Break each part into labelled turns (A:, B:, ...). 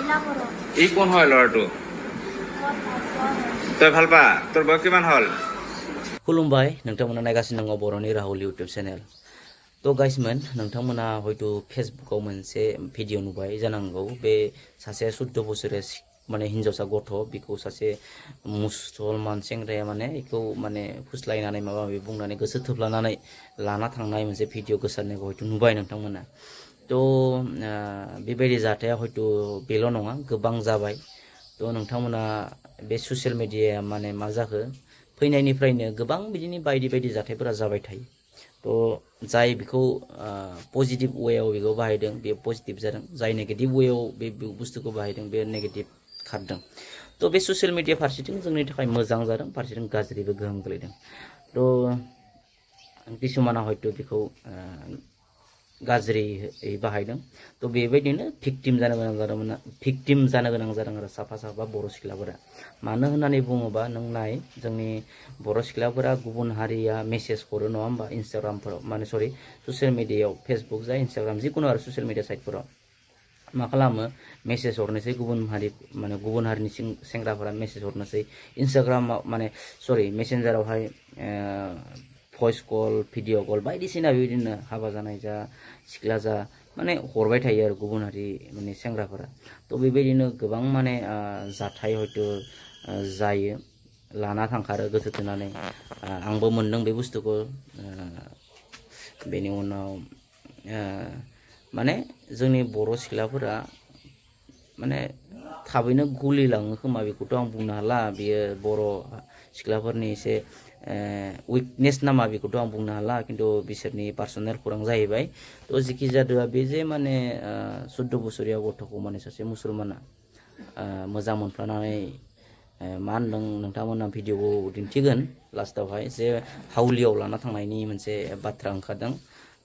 A: ই কোন হয় ল'ৰাটো তই ভাল পা তোৰ বয়স কিমান হল
B: खुलुमबाय नोंथांमोना नायगासिनो दङ बर'नि राहुल इउट्यूब चेनेल तो गाइसमोन नोंथांमोना हयतो फेसबुकाव मोनसे भिडिअ नुबाय जानांगौ बे सासे 14 बोसोरनि माने हिनजावसा गथ' बिखौ सासे मुसलमान सेंग्राया माने इखौ माने फुस्लायनानै माबा माबि बुंनानै गोसो थोफ्लानानै लाना थांनाय मोनसे भिडिअ गोसारनायखौ हयतो नुबाय नोंथांमोना तो बेबायदि जाथाया हयतो बेल' नङा गोबां जाबाय तो नोंथांमोना बे ससियेल मिडियाया माने मा जाखो फैनायनिफ्रायनो गोबां बिदिनो बायदि बायदि जाथायफोरा जाबाय थायो तो जाय बिखौ पजिटिव वेआव बिखौ बाहायदों बे पजिटिव जादों जाय नेगेटिव वेआव बे बुस्थुखौ बाहायदों बे नेगेटिभ खारदों तो बे ससियेल मिडिया फारसेथिं जोंनि थाखाय मोजां जादों फारसेथिं गाज्रिबो गोहोम गोलैदों तो किसुमाना हयतो बेखौ गाज्रियै बाहायदों तो बेबायदिनो भिक्टिम जानो गोनां जादों आरो साफा साफा बर' सिख्लाफोरा मानो होननानै बुङोबा नों नाय जोंनि बर' सिख्लाफोरा गुबुन हारिया मेसेज हरो नङा होमबा इन्स्टाग्रामफोराव माने सरि ससियेल मिडियायाव फेसबुक जा इन्स्टाग्राम जिखुनु आरो ससियेल मिडिया साइटफोराव मा खालामो मेसेज हरनोसै गुबुन हारिनि सेंग्राफोरा मेसेज हरनोसै इन्स्टाग्रामाव माने सरि मेसेन्जारावहाय भइस कल भिडिअ कल बायदिसिना बेबायदिनो हाबा जानाय जा सिख्ला जा माने हरबाय थायो आरो गुबुन हारि माने सेंग्राफोरा तो बेबायदिनो गोबां माने जाथाय हयतो जायो लाना थांखारो गोसो थोनानै आंबो मोनदों बे बुस्थुखौ बेनि उनाव माने जोंनि बर' सिख्लाफोरा माने थाबैनो गलिलाङो खोमा बेखौथ' आं बुंनो हाला बेयो बर' सिख्लाफोरनि एसे उइकनेस नामा बेखौथ' आं बुंनो हाला खिन्थु बिसोरनि पार्सनेल खौरां जाहैबाय तो जिखि जादोआ बे जे माने 14 बोसोरिया गथ'खौ माने सासे मुसलमाना मोजां मोनफ्लानानै मा होनदों नोंथांमोना भिडिअखौ दिन्थिगोन लास्टावहाय जे हाउलियाव लाना थांनायनि मोनसे बाथ्रा ओंखारदों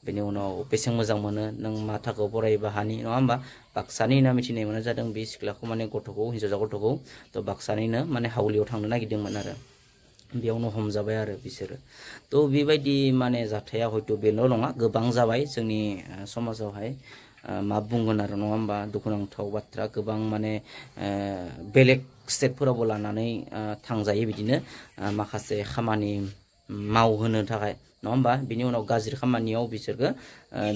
B: बेनि उनाव बेसें मोजां मोनो नों मा थाखोआव फरायोबा हानि नङा होमबा बाक्सानि होनना मिथिनाय मोननाय जादों बे सिख्लाखौ माने गथ'खौ हिन्जावसा गथ'खौ तो बाक्सानिनो माने हाउलियाव थांनो नागिरदोंमोन आरो बेयावनो हमजाबाय आरो बिसोरो तो बेबायदि माने जाथाया हयतो बेल' नङा गोबां जाबाय जोंनि समाजावहाय मा बुंगोन आरो नङा होमबा दुखुनांथाव बाथ्रा गोबां माने बेलेग स्टेटफोरावबो लानानै थांजायो बिदिनो माखासे खामानि मावहोनो थाखाय नङा होमबा बिनि उनाव गाज्रि खामानियाव बिसोरखौ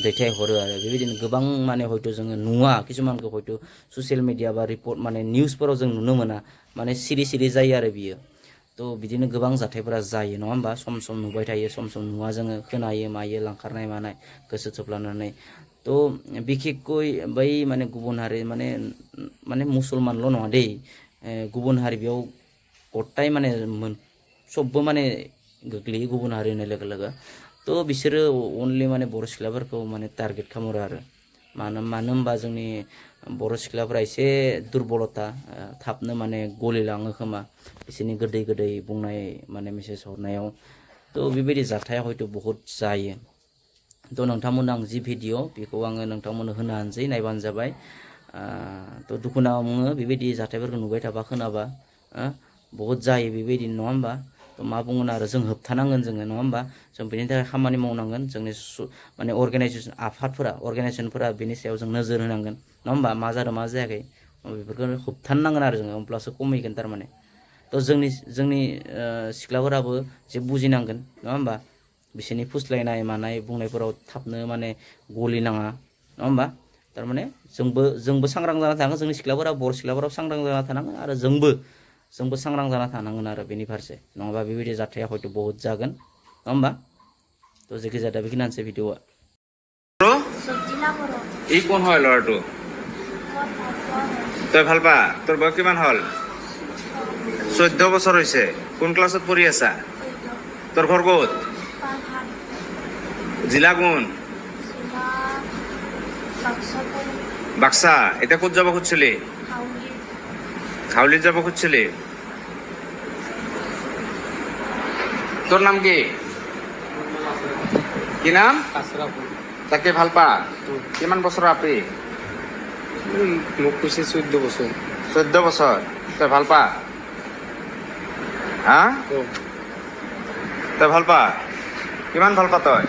B: दैथायहरो आरो बेबायदिनो गोबां माने हयतो जोङो नुवा किसुमानखौ हयतो ससियेल मिडिया बा रिपर्ट माने निउसफोराव जों नुनो मोना माने सिरि सिरि जायो आरो बियो तो बिदिनो गोबां जाथायफोरा जायो नङा होमबा सम सम नुबाय थायो सम सम नुवा जोङो खोनायो मायो लांखारनाय मानाय गोसो थोफ्लानानै तो बिखेखयै बै माने गुबुन हारि माने मुसलमानल' नङा दै गुबुन हारि बेयाव गथाय माने सबबो माने गोग्लैयो गुबुन हारि होननाय लोगो लोगो तो बिसोरो अनलि माने बर' सिख्लाफोरखौ माने टारगेट खालामो आरो मानो होनबा जोंनि बर' सिख्लाफोरा एसे दुरबलता थाबनो माने गलिलाङो खोमा बिसोरनि गोदै गोदै बुंनाय माने मेसेज हरनायाव तो बेबायदि जाथाया हयतो बहुत जायो तो नोंथांमोन आं जि भिडिअ बेखौ आङो नोंथांमोननो होनो हानोसै नायबानो जाबाय तो दुखु नाङो बेबायदि जाथायफोरखौ नुबाय थाबा खोनाबा बहुत जायो बेबायदि नङा होमबा तो मा बुंगोन आरो जों होबथानांगोन जोङो नङा होमबा जों बेनि थाखाय खामानि मावनांगोन जोंनि माने अर्गानाइजेसनफोरा बेनि सायाव जों नोजोर होनांगोन नङा होमबा मा जादों मा जायाखै बेफोरखौ होबथानांगोन आरो जोङो होमब्लासो खमायगोन थारमाने तो जोंनि सिख्लाफोराबो जे बुजिनांगोन नङा होमबा बिसोरनि फुस्लायनाय मानाय बुंनायफोराव थाबनो माने गलिनाङा नङा होमबा थारमाने जोंबो सांग्रां जाना थानांगोन जोंनि सिख्लाफोरा बर' सिख्लाफोराव सांग्रां जाना थानांगोन आरो जोंबो सांग्रां जाना थानांगोन आरो बेनि फारसे नङाबा बेबायदि जाथाया हयतो बहुत जागोन नङा होमबा तो जेखि जाया बेखिनियानोसै भिडिअआ
A: ই কোন হয় ল'ৰাটো তই ভাল পা তোৰ বয়স কিমান হল 14 বছৰ হৈছে কোন ক্লাছত পঢ়ি আছা তোৰ ঘৰ ক'ত জিলা কোন বাক্সা এতিয়া ক'ত যাব খুজিছিলি হাউলিত যাব খুজিছিলি তোর নাম কি নাম তাকে ভাল পা কিমান বছৰ আপি মোক কৈছে 14 বছৰ তই ভাল পা হা তই ভাল পা কিমান ভাল পা তই